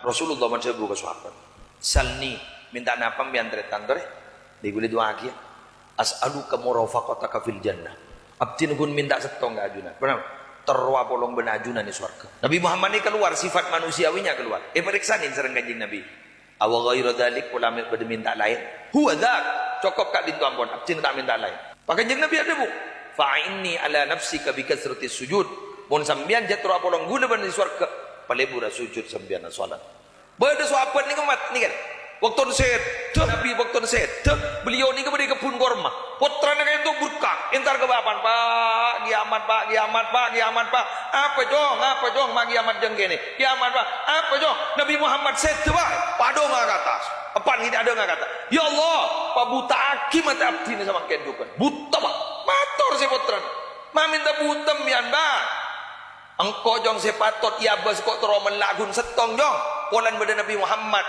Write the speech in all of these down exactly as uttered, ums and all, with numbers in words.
Rasulullah madhâbu ka sahabat, "Salni, mènta napa sampèyan, tarètan, torè?" Dhâggi' kaulâ du'aaghiyâ. "As'aluka murafaqataka fil jannah." Abdhina ghun mènta sèttong ka ajunan. Ponapa? Terro apolong bân ajunan è sowarghâ. Nabi Muhammad nèka kalowar, sifat manusiawinya kalowar. Èparèksanè sareng Kanjeng Nabi. "Awa ghaira dzalik, pola mè' bâdâ mènta laèn?" "Huwa dzak, cokop ka'dinto ampon, abdhina ta' mènta laèn." Pas Kanjeng Nabi adhâbu, "Fa'inni ala nafsika bi katsratis sujud." Mon sampèyan jhât terro apolong ghulâ bân è sowarghâ, palebura sujud sampèyan salat. Bâdâ sahabat nèka, Mat, nèka. Bâktona sèdhâ, Nabi bâktona sèdhâ, beliau nèka bâdâ è kebbhun korma. Pottrana ka'dinto burka, entar ka bapa'na, "Pa', kiamat, Pa', kiamat, Pa', kiamat, Pa'." "Apa, Cong? Apa, Cong, ma' kiamat jhâng kènè'? Kiamat, Pa'." "Apa, Cong?" "Nabi Muhammad sèdhâ, Pa'." Pas adhânga ka attas. Eppa'na ghi' adhânga ka attas. "Ya Allah, pabhuta'aghi matè abdhina samangkèn jhughân. Bhuta, Pa'." Mator sè pottrana, "Ma' mènta bhuta sampèyan, Pa'? Engko', Cong, sè patot èabâs ko' terro mella' ghun sèttong, Cong. Polana bâdâ Nabi Muhammad.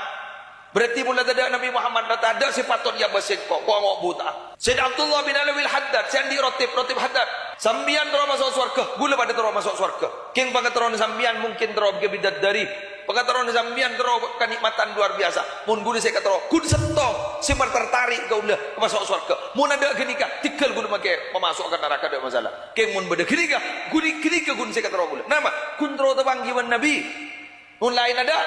Berarti mon la tadâ' Nabi Muhammad, la tadâ' sè patot èabâs sèngko', ko' ngo' bhuta'a." Sayyidina Abdullah bin Alawil Haddad, sè andi' Rotib, Rotib Haddad. "Sampèyan terro maso' sowarghâ, ghulâ padâ terro maso' sowarghâ. Kèng pangaterrona sampèyan mungkin terro ghâbây bidadari. Pangaterrona sampèyan terro kanè'matan lowar biyasa. Mon ghulâ sè èkaterro, ghun sèttong sè matertarik kaulâ maso' sowarghâ. Mon adâ' ghânèka, tèngghâl ghulâ makè mamaso'a ka naraka, tadâ' masalah. Kèng mon bâdâ ghânèka, ghun ghânèka ghun sè èkaterro ghulâ." Napa? Ghun terro tepanggi bân Nabi. Mon laèn adâ',